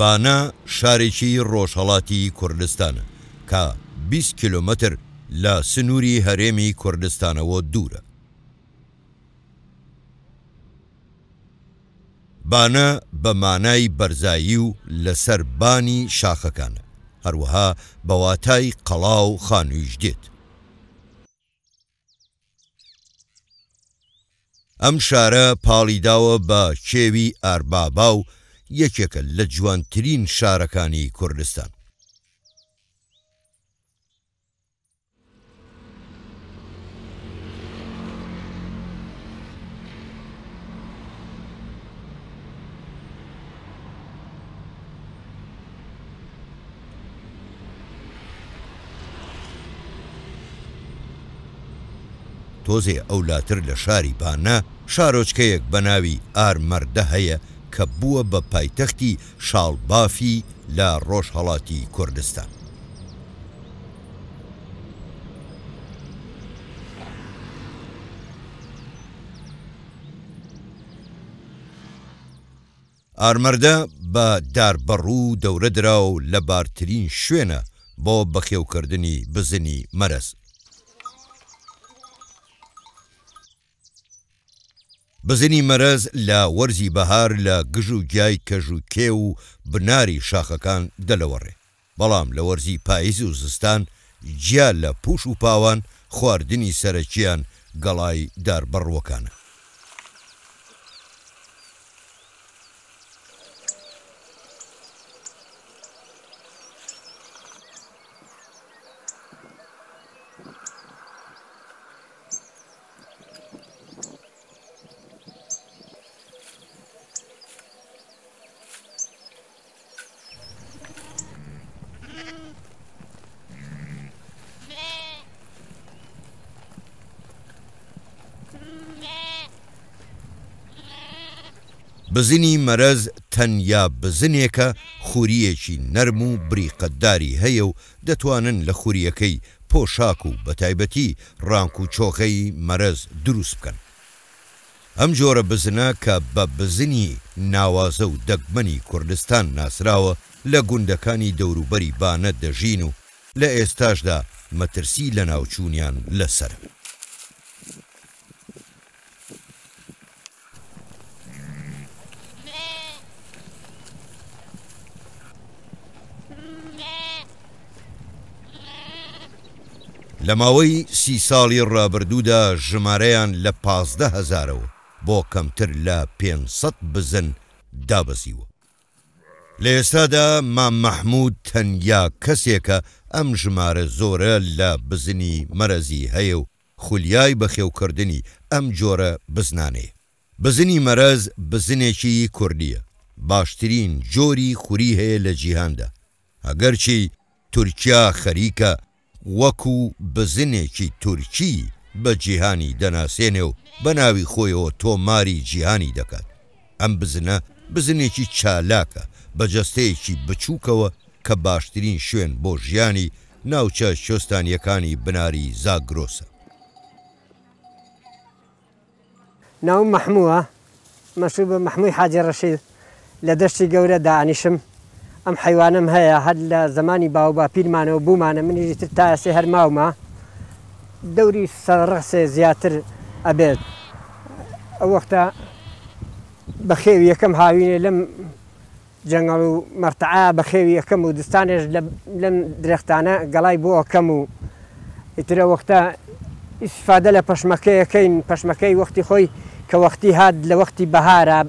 بانە شارێکی ڕۆژهەڵاتی کوردستانە کە 20 کیلۆمەتر لە سنووری هەرێمی کوردستانەوە دوورە. بانە بە مانای بەرزایی و لەسەر بانی شاخەکانە، هەروەها بە واتای قەڵا و خانوویش دێت. ئەم شارە پاڵی داوە بە کێوی ئاربابا و یەکێکە لە جوانترین شارەکانی کوردستان. تۆزێ ئەولاتر لە شاری بانە شارۆچکەیەک بە ناوی ئارمەردە هەیە کە بووە بە پایتەختی شاڵبافی لە ڕۆژهەڵاتی کوردستان. ئارمەردە بە داربەڕوو دەورە دراوە و لەبارترین شوێنە بۆ بەخێوکردنی بزنی مەرەز. بزنی مەرەز لە وەرزی بەهار لە گژ و گیای کەژ و کێو و بناری شاخەکان دەلەوەڕێ، بەڵام لە وەرزی پایز و زستان جیا لە پووش و پاوان خواردنی سەرەکییان گەڵای داربەڕووەکانە. بزنی مەرەز تەنیا بزنێکە خورییەکی نەرم و بریقەداری هەیە و دەتوانن لە خورییەکەی پۆشاک و بەتایبەتی ڕانک و چۆغەی مەرەز دروست بکەن. ئەم جۆرە بزنە کە بە بزنی ناوازە و دەگمەنی کوردستان ناسراوە، لە گوندەکانی دەوروبەری بانە دەژین و لە ئێستاشدا مەترسی لەناوچوونیان لەسەرە. لە ماوەی سی ساڵی ڕابردوودا ژمارەیان لە 15 هەزارەوە بۆ کەمتر لە 500 بزن دابەزیوە. لە ئێستادا مام مەحموود تەنیا کەسێکە ئەم ژمارە زۆرە لە بزنی مەرەزی هەیە و خولیای بەخێوکردنی ئەم جۆرە بزنانەیە. بزنی مەرەز بزنێکی کوردییە، باشترین جۆری خوری هەیە لە جیهاندا، ئەگەرچی تورکیا خەریکە وەکو بزنێکی تورکی بە جیهانی دەناسێنێ و بە ناوی خۆیەوە تۆماری جیهانی دەکات. ئەم بزنە بزنێکی چالاکە بە جەستەیەکی بچووکەوە کە باشترین شوێن بۆ ژیانی ناوچە کوێستانییەکانی بناری زاگرۆسە. ناوم مەحمووە، مەشهوور بە مەحمووی حاجی ڕەشید، لە دەشتی گەورە دائەنیشم. ئەم حەیوانەم هەیە، هەر لە زەمانی باووباپیرمانەوە بوومانە، منیش ئیتر تا ئێستێ هەر ماومە. دەوری سەرڕەسێ زیاتر ئەبێت. ئەو وەختە بەخێوی یەکەم هاوینێ لەم جەنگەڵ و مەرتعە بەخێوی ئەکەم و دستانێش لەم درەختانە گەڵای بۆ ئەکەم و ئیتر ئەو وەختە ئیستفادە لە پەشمەکەی ئەکەین، پەشمەکەی وەختی خۆی کە وەختی هات لە وەختی بەهارا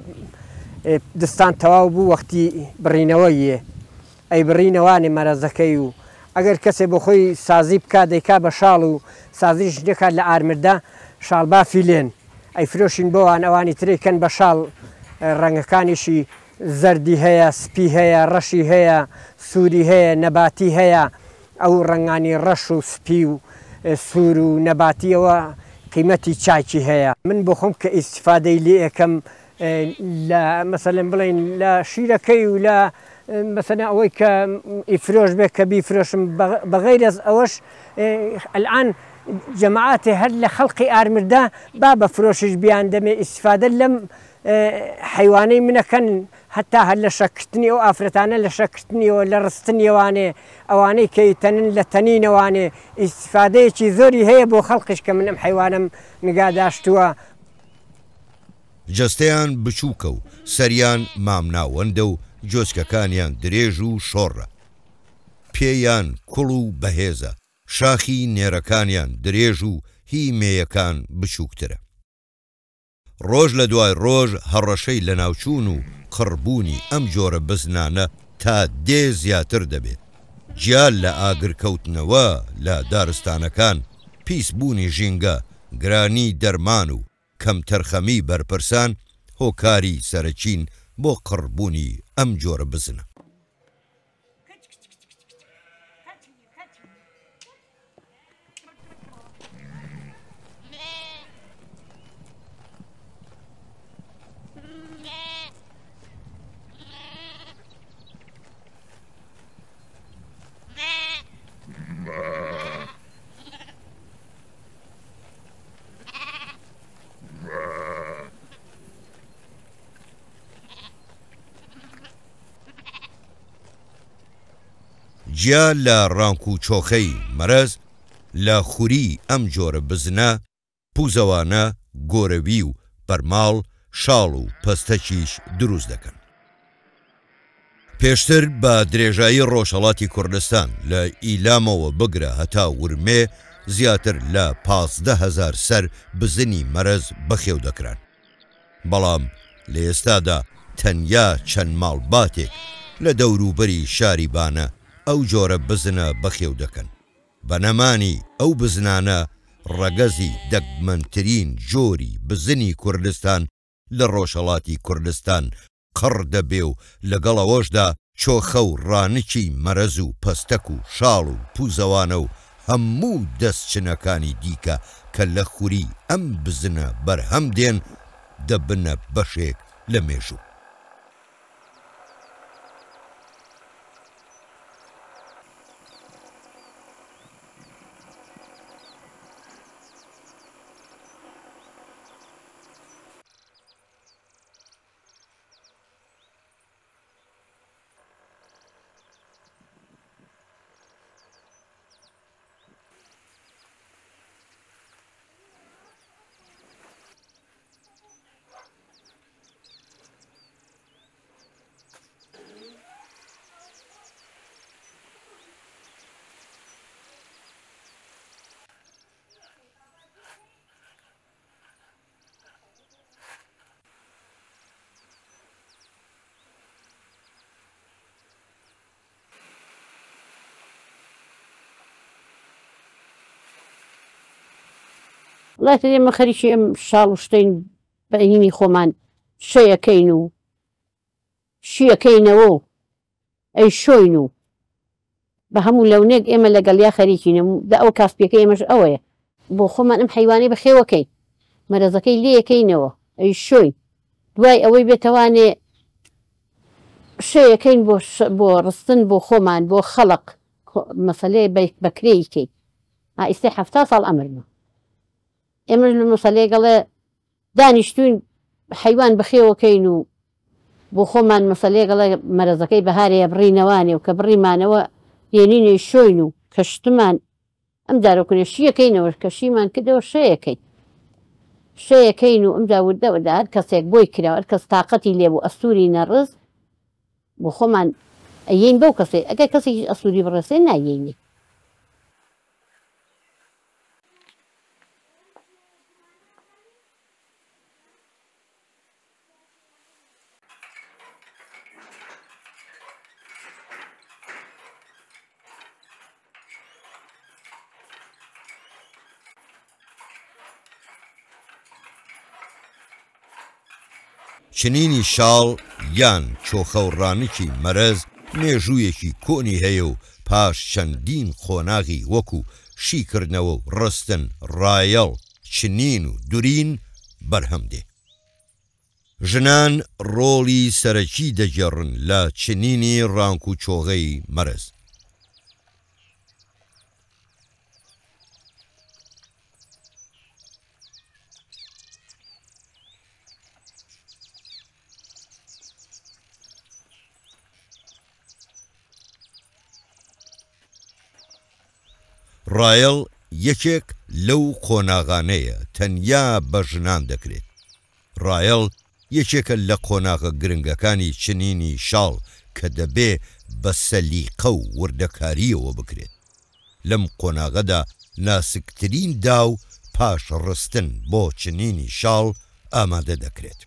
دستان تەواو بوو وەختی بڕینەوەی یێ ئەیبڕینەوانێ مەرەزەکەی و ئەگەر کەسێ بۆ خۆی سازی بکا دەیکا بە شاڵ و سازیش نەکات لە ئارمردا شاڵبافی لێن ئەیفرۆشین بۆوان ئەوانی تر ئەیکەن بە شاڵ ڕەنگەکانیشی زەردی هەیە، سپی هەیە، ڕەشی هەیە، سووری هەیە، نەباتی هەیە، ئەو ڕەنگانی ڕەش و سپی و سوور و نەباتیەوە قیمەتی چاکی هەیە. من بۆ خۆم کە ئیستفادەی لێ ئەکەم لە مەسەلەن بڵێین لە شیرەکەی و لە مەسەلەن ئەوەی کە ئیفرۆش بێ کە بیفرۆشم بە غەیرەز ئەوەش ئەلئان جەماعەتێ هەر لە خەڵقی ئارمردا با بە فرۆشیش بیاندەمێ ئیستفادە لەم حەیوانەی منەکەن. هەتا هەر لە شەکرتنی ئەو ئافرەتانە لە شەکرتنیەوە لە ڕستنیەوانێ ئەوانەی کە ئیتەنن لە تەنینەوانێ ئیستیفادەیەکی زۆری هەیە بۆ خەڵقیش کە من ئەم حەیوانەم نگا داشتووە. جەستەیان بچووکە و سەریان مامناوەندە و جۆچکەکانیان درێژ و شۆڕە. پێیان کوڵ و بەهێزە، شاخی نێرەکانیان درێژ و هی مێیەکان بچووکترە. ڕۆژ لە دوای ڕۆژ هەڕەشەی لەناوچوون و قڕبوونی ئەم جۆرە بزنانە تا دێ زیاتر دەبێت، جیا لە ئاگرکەوتنەوە لە دارستانەکان، پیسبوونی ژینگە، گرانی دەرمان و کەمتەرخەمی بەرپرسان هۆکاری سەرەکین بۆ قڕبوونی ئەم جۆرە بزنە. جیا لە ڕانک و چۆخەی مەرەز، لە خوری ئەم جۆرە بزنە، پوزەوانە، گۆرەوی و بەرماڵ، شاڵ و پەستەکیش دروست دەکەن. پێشتر بە درێژایی ڕۆژهەڵاتی کوردستان لە ئیلامەوە بگرە هەتا ورمێ زیاتر لە 15 هەزار سەر بزنی مەرەز بەخێو دەکران. بەڵام لە ئێستادا تەنیا چەند ماڵباتێک لە دەوروبەری شاری بانە ئەو جۆرە بزنە بەخێو دەکەن. بە نەمانی ئەو بزنانە ڕەگەزی دەگمەنترین جۆری بزنی کوردستان لە ڕۆژهەڵاتی کوردستان قڕ دەبێ و لەگەڵ ئەوەشدا چۆخە و ڕانکی مەرەز و پەستەک و شاڵ و پوزەوانە و هەموو دەستچنەکانی دیکە کە لە خوری ئەم بزنە بەرهەم دێن دەبنە بەشێک لە مێژوو. وەڵا ئیتر ئێمە خەریکی ئەم شاڵ و شتەین بە هینی خۆمان شەیەکەین و شیەکەینەوە و ئەیشۆین و بە هەموو لەونێک ئێمە لەگەڵیا خەریکین دە ئەوە کاسپیەکەی ئێمەش ئەوەیە بۆ خۆمان ئەم حەیوانەی بەخێوەکەین مەرەزەکەی لێیەکەینەوە ئەیشۆین دوای ئەوەی بێتەوانێ شەیەکەین بۆ بۆ ڕستن بۆ خۆمان بۆ خەڵق مەسەلەیە بە کرێی کەین ئا ئیستێ 70 ساڵ ئەمرمە ئێمەش لە مەسەلەیەک ئەڵێ دانیشتووین حەیوان بەخێوەکەین و بۆ خۆمان مەسەلەیەک ئەڵێ مەرەزەکەی بەهارێ بڕینەوانێ و کە بڕیمانەوە دێنینەی شۆین و کە شتمان ئەم جارۆکنێ شیەکەینەوە کە شیمان کردەوە شەیەکەین شەیەکەین و ئەمجا وردە وردە هەر کەسێک بۆی کرا هەر کەس تاقەتی لێبوو ئەستوری نەڕز بۆ خۆمان ئەیەین بەو کەسێ ئەگەر کەسێکیش ئەستوری بڕێسێ نایەینێ. چنینی شاڵ یان چۆخە و ڕانکی مەرەز مێژوویەکی کۆنی هەیە و پاش چەندین قۆناغی وەکو شیکردنەوە و ڕستن، ڕایەڵ، چنین و دورین بەرهەم دێ. ژنان ڕۆڵی سەرەکی دەگێڕن لە چنینی ڕانک و چۆغەی مەرەز. ڕایەڵ یەکێک لەو قۆناغانەیە تەنیا بە ژنان دەکرێت. ڕایەڵ یەکێکە لە قۆناغە گرنگەکانی چنینی شاڵ کە دەبێ بە سەلیقە و وردەکارییەوە بکرێت. لەم قۆناغەدا ناسکترین داو پاش ڕستن بۆ چنینی شاڵ ئامادە دەکرێت.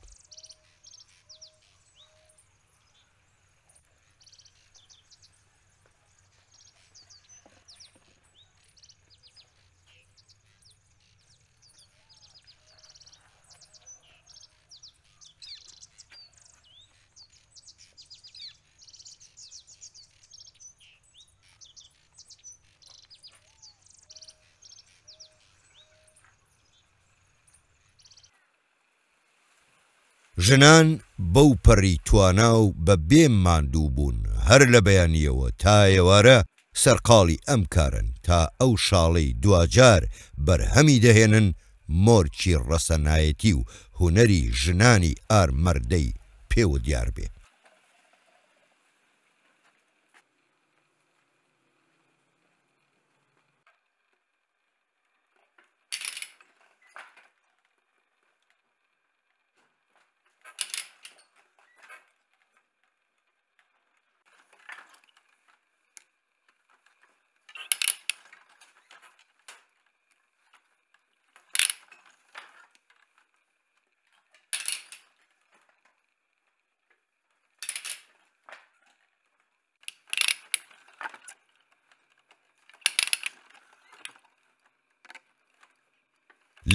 ژنان بەو پەڕی توانا و بە بێ ماندوو بوون هەر لە بەیانییەوە تا ئێوارە سەرقاڵی ئەم کارەن تا ئەو شاڵەی دواجار بەرهەمی دەهێنن مۆرکی ڕەسەنایەتی و هونەری ژنانی ئارمەردەی پێوە دیار بێ.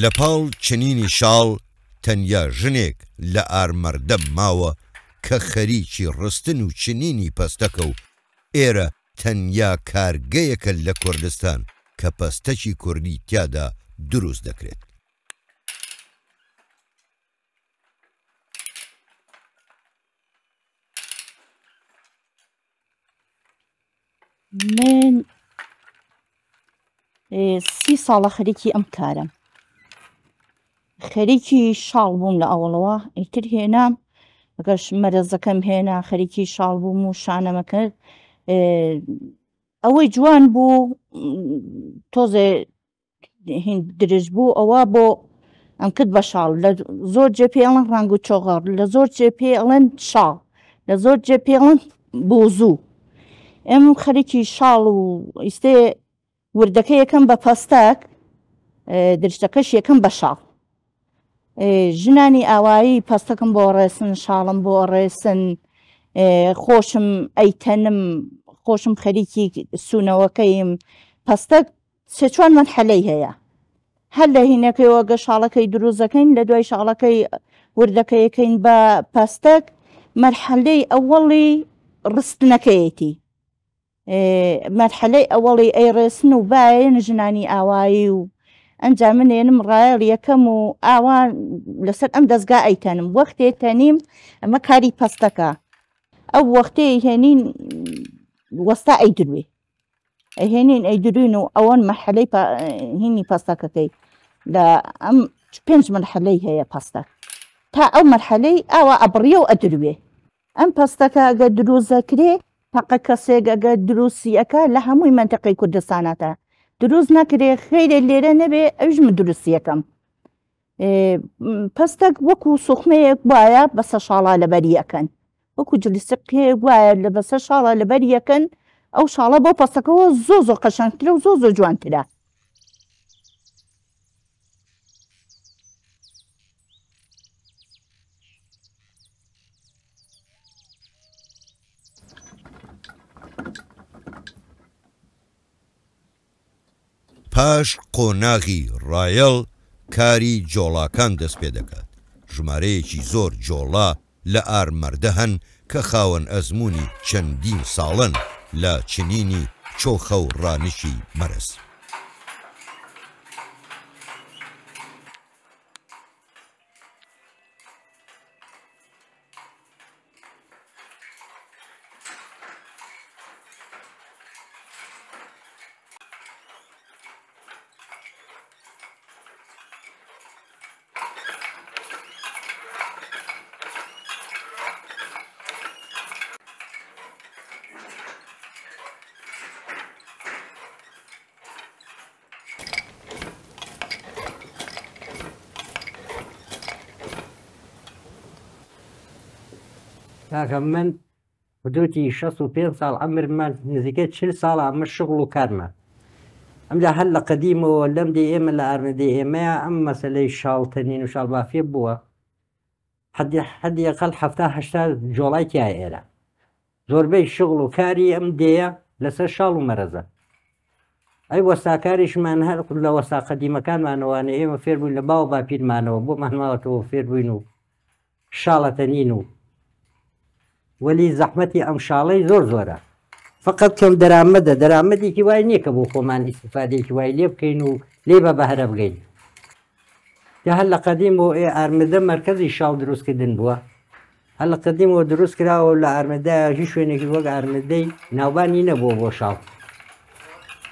لە پاڵ چنینی شاڵ تەنیا ژنێک لە ئارمەردە ماوە کە خەریکی ڕستن و چنینی پەستەکە و ئێرە تەنیا کارگەیەکە لە کوردستان کە پەستەکی کوردی تیادا دروست دەکرێت. من سی ساڵە خەریکی ئەم کارەم خەریکی شاڵ بووم لە ئەوڵەوە ئیتر هێنام ئەگەر مەرەزەکەم هێنا خەریکی شاڵ بووم و شانەمە کرد ئەوەی جوان بوو تۆزێ هین درێژ بوو ئەوە بۆ ئەم کرد بە شاڵ لە زۆر جێ پێ ئەڵێن ڕانگ و چۆغەڕ لە زۆر جێ پێ ئەڵێن شاڵ لە زۆر جێ پێ ئەڵێن بۆزوو ئێم خەریکی شاڵ و ئیستێ وردەکە یەکەم بە پەستەک درشتەکەش یەکەم بە شاڵ ژنانی ئاوایی پەستەکم بۆ ڕێسن شاڵم بۆ ڕێسن خۆشم ئەیتەنم خۆشم خەریکی سوونەوەکەیم پەستەک سێ چوار مەرحەلەی هەیە هەر لە هینەکەیەوە گە شاڵەکەی دروست دەکەین لە دوای شاڵەکەی وردەکەیەکەین بە پەستەک مەرحەلەی ئەوەڵی ڕستنەکەیەتی مەرحەلەی ئەوەڵی ئەیڕێسن و باێن ژنانی ئاوایی و ئەنجا منێنم ڕایەڵ یەکەم و ئاوا لەسەر ئەم دەستگا ئەیتەنم وەختێ تەنیم ئەمە کاری پەستەکە ئەو وەختەی هێنین وەستا ئەیدروێ ئەهێنین ئەیدروین و ئەوەن مەرحەلەی هینی پەستەکەکەی لە ئەم پێنج مەرحەلەی هەیە پەستەک تا ئەو مەرحەلەی ئاوا ئەبڕیە و ئەدروێ ئەم پەستەکە ئەگە دروست دەکرێ تاقە کەسێک ئەگە دروستی ئەکا لە هەمووی مەنتەقەی کوردستاناتا دروست نەکرێ خەیرێ لێرە نەبێ ئەویش من دروستی ئەکەم پەستەک وەکو سوخمەیەک وایە بەسە شاڵا لەبەری ئەکەن وەکو جلیسقیەک وایە لە بەسە شاڵە لەبەری ئەکەن ئەو شاڵە بۆ پەستەکەوە زۆ زۆر قەشەنگترە و زۆ زۆر جوانترە. پاش قۆناغی ڕایەڵ کاری جۆڵاکان دەست پێ دەکات، ژمارەیەکی زۆر جۆڵا لە ئارمەردە هەن کە خاوەن ئەزموونی چەندین ساڵەن لە چنینی چۆخە و ڕانکی مەرەز. کاکە من حدودی 65 ساڵ عەمرمە، نزیکەی 40 ساڵە ئەمە شغڵ و کارمە. ئەمجا هەر لە قەدیمەوە لەم دێ ئێمە لە ئارمەدەی ئێمەیە ئەم مەسەلەی شاڵ تەنین و شاڵ بافیە بووە. حەدی ئەقەل 70 80 جۆڵای تیایە ئێرە. زۆربەی شغڵ و کاری ئەم دێیە لەسەر شاڵ و مەرەزە. ئەی وەستاکاریشمان هەر لە وەستا قەدیمەکانمانەوانە ئێمە فێربووین لە باو باپیرمانەوە بۆمان ماوەتەوە فێربووین و شاڵەتەنین و وەلی زەحمەتی ئەم شاڵەی زۆر زۆرە. فقط کەم دەرامەدە، دەرامەدێکی وای نییە کە بۆ خۆمان ئیسیفادێکی وای لێ بکەین و لێ بە بەهرە بگەین. جا هەر لە قەدیمەوە ئێ ئارمدە مەرکەزی شاڵ دروستکردن بووە. هەر لە قەدیمەوە دروست کراوە و لە ئارمدە هیچ شوێنێکی وەک ئارمدەی ناوبانی نەبووە بۆ شاڵ.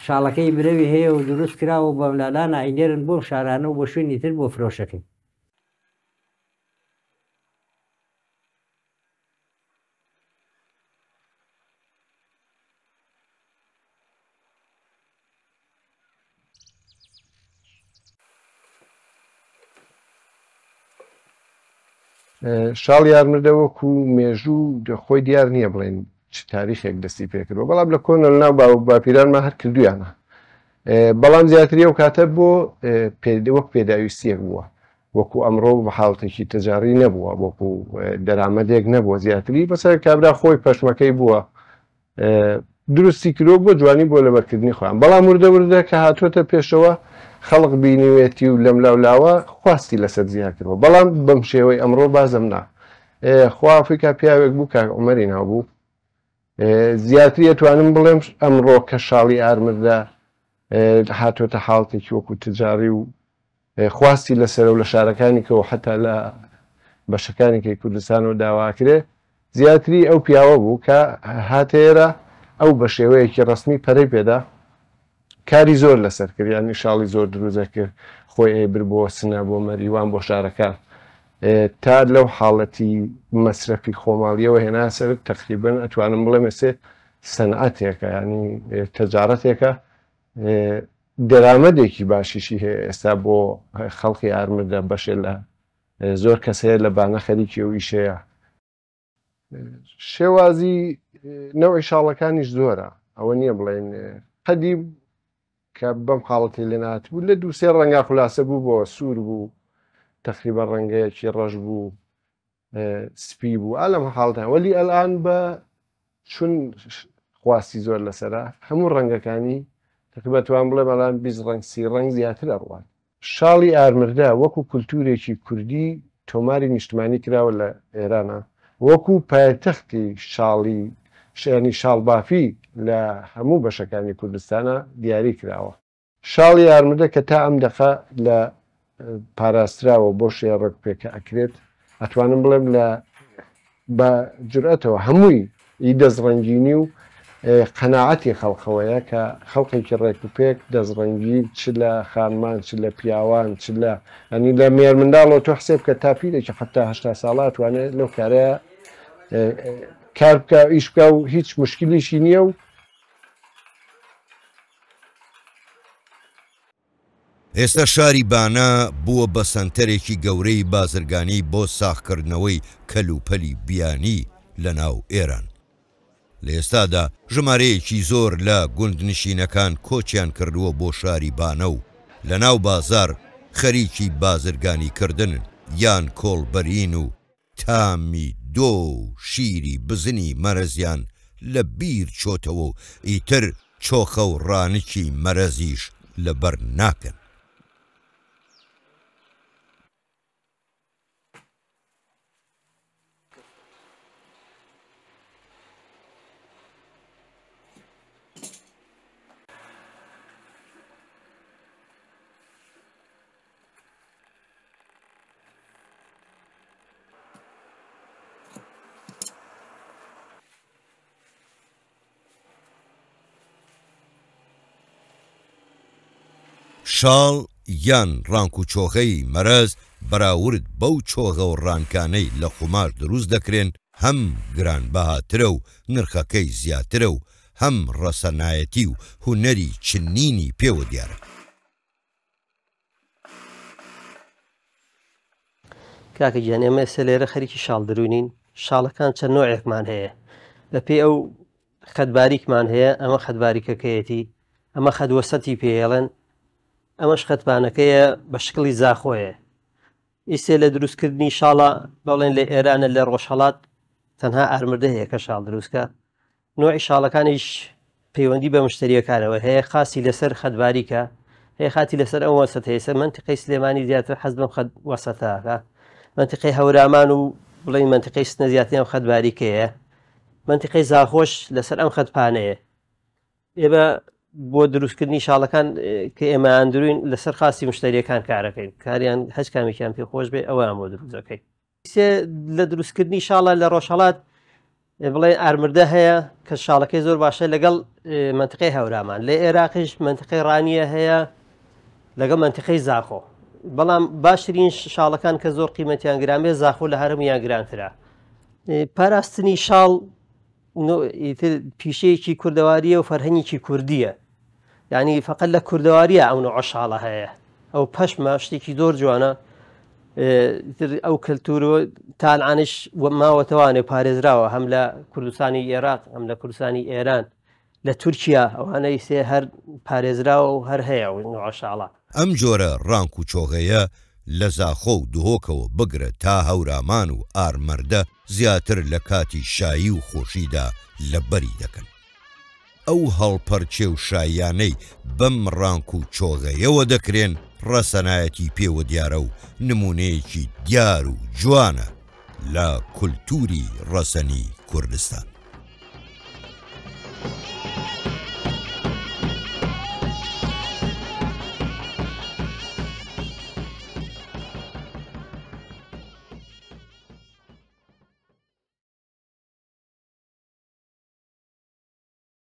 شاڵەکەی برەوی هەیە و دروست کراوە و بەملالانە ئەینێرن بۆم شارانە و بۆ شوێنی تر بۆ فرۆشەکەی. شاڵ یارمردە وەکو مێژوو خۆی دیار نییە بڵێن چ تاریخێک دەستی پێکردوە بەڵام لە کۆنە لەناو باو باپیرانمان هەر کردویانە بەڵام زیاتری ئەو کاتە بۆ وەک پێداویستیەک بووە وەکو ئەمڕۆ بە حاڵەتێکی تەجاری نەبووە وەکو دەرامەتێک نەبووە زیاتری بەسەر کابرا خۆی پەشمەکەی بووە دروستی کردوە بۆ جوانی بۆ لەبەرکردنی خۆیان بەڵام وردە وردە کە هاتووەتە پێشەوە خەڵک بینیوێتی و لەملاولاوە خواستی لەسەر زیاد کردوە بەڵام بەم شێوەی ئەمڕۆ بازم نا خوا ئەفریکا پیاوێک بوو کاک عومەری ناو بوو زیاتری ئەتوانم بڵێم ئەمڕۆ کە شاڵی ئارمردە هاتووەتە حاڵتێکی وەکو تجاری و خواستی لەسەرە و لە شارەکانی کەوە حتا لە بەشەکانی کەی کوردستانەوە داواکرێ زیاتری ئەو پیاوە بوو کە هاتە ئێرە ئەو بە شێوەیەکی ڕەسمی پەرەی پێدا کاری زۆر لەسەر کرد یانی شاڵی زۆر دروست دەکرد خۆی ئەیبرد بۆ سنە بۆ مەریوان بۆ شارەکان تا لەو حاڵەتی مەسرەفی خۆماڵیەوە هێنا سەر تەقریبەن ئەتوانم بڵێم ئێسێ سەنعەتێکە ینی تەجارەتێکە دەرامەتێکی باشیشی هەیە ئێستا بۆ خەڵقی ئارمردە بەشێ لە زۆر کەس هەیە لە بانە خەریکی ئەو ئیشەیە. شێوازی نەوعی شاڵەکانیش زۆرە ئەوە نییە بڵێن قەدیم کە بەم حاڵەتی لێ نهاتبوو لە دوو سێ ڕەنگا خولاسە بوو بۆ سوور بوو تەقریبا ڕەنگەیەکی ڕەش بوو سپی بوو ئالەم حاڵتان وەلی ئەلان بە چون خواستی زۆر لەسەرە هەموو ڕەنگەکانی تەقریبا توان بڵێم ئەلان 20 ڕەنگ سی ڕەنگ زیاتر ئەڕوات. شاڵی ئارمردە وەکو کولتوورێکی کوردی تۆماری نیشتمانی کراوە لە ئێرانا وەکو پایتەختی شاڵی یانی شاڵبافی لە هەموو بەشەکانی کوردستانا دیاری کراوە. شاڵی ئارمردە کە تا ئەم دەقە لە پاراستراوە بۆ شێ ڕێک پێکە ئەکرێت ئەتوانم بڵێم لە بە جورئەتەوە هەمووی ئی دەست ڕەنگینی و قەناعەتی خەڵقەوەیە کە خەڵقێکی ڕێک و پێک دەست ڕەنگین چ لە خانمان چ لە پیاوان چ لە یانی لە مێرمنداڵەوە تۆ حسێب بکە تا پیرێکی 70 80 ساڵە ئەتوانێت لەو کارەیە کار بکە ئیش بکە و هیچ مشکلیشی نییە و ئێستا شاری بانە بووە بە سەنتەرێکی گەورەی بازرگانی بۆ ساغکردنەوەی کەلوپەلی بیانی لە ناو ئێران. لە ئێستادا ژمارەیەکی زۆر لە گوندنشینەکان کۆچیان کردووە بۆ شاری بانە و لە ناو بازار خەریکی بازرگانی کردنن یان کۆڵبەرین و تامی دۆ و شیری بزنی مەرەزیان لە بیر چۆتەوە و ئیتر چۆخە و ڕانکی مەرەزیش لە بەر ناکەن. شاڵ یان ڕانک و چۆغەی مەرەز بەراورد بەو چۆغە و ڕانکانەی لە قوماش دروست دەکرێن هەم گرانبەهاترە و نرخەکەی زیاترە و هەم ڕەسەنایەتی و هونەری چنینی پێوە دیارە. کاکە گیان ئێمە ئێستا لێرە خەریکی شاڵ دروینین. شاڵەکان چەند نۆعێکمان هەیە بەپێی ئەو خەت باریکمان هەیە ئەمە خەت باریکەکەیەتی ئەمە خەت وەسەتی پێڵێن ئەمەش خەتپانەکەیە بە شکڵی زاخۆیە ئیسێ لە دروستکردنی شاڵە بەڵێن لە ئێرانە لە ڕۆژهەڵات تەنها ئارمردە هەیە کە شاڵ دروستکە نوعی شاڵەکانیش پەیوەندی بە مشتریەکانەوە هەیە خاسی لەسەر خەت باریکە هەیە خاتی لەسەر ئەو وەسەت هەیە سەر منتیقەی سلێمانی زیاتر حەز بەم خەت وەسەتەکە منتیقەی هەورامان و بڵێن منتیقەی سنە زیاتر ئەم خەت باریکەیە منتیقەی زاخۆش لەسەر ئەم خەت پانەیە ئێمە بۆ دروستکردنی شاڵەکان کە ئێمە ئەندروین لەسەر خاصی مشتریەکان کارەکەین کاریان هەچ کامێکیان پێ خۆش بێ ئەویان بۆ دروست دەکەین سێ لە دروستکردنی شاڵە لە ڕۆژهەڵات بڵێ ئارمردە هەیە کە شاڵەکەی زۆر باشە لەگەڵ منتیقەی هەورامان لە عێراقیش منتیقەی ڕانیە هەیە لەگەڵ منتیقەی زاخۆ بەڵام باشترین شاڵەکان کە زۆر قیمەتیان گرانبێ زاخۆ لە هەرمیان گرانترە پاراستنی شاڵ ئیتر پیشەیەکی کوردەواریە و فەرهەنگێکی کوردیە یعنی فقط لە کوردەواریە ئەو نوعە شاڵە هەیە ئەو پەشمە شتێکی زۆر جوانە ئەو کەلتور و تالعانش ماوەتەوانێ پارێزراوە هەم لە کوردستانی عێراق هەم لە کوردستانی ئێران لە تورکیا ئەوانەی سێ هەر پارێزراوە و هەر هەیە و نوعە شاڵە. ئەم جۆرە ڕانک و چۆغەیە لە زاخۆ و دهۆکەوە بگرە تا هەورامان و ئارمەردە زیاتر لە کاتی شایی و خۆشیدا لە بەری دەکەن. ئەو هەڵپەرکێ و شاییانەی بەم ڕانک و چۆغەیەوە دەکرێن ڕەسەنایەتی پێوە دیارە و نموونەیەکی دیار و جوانە لە کولتووری ڕەسەنی کوردستان.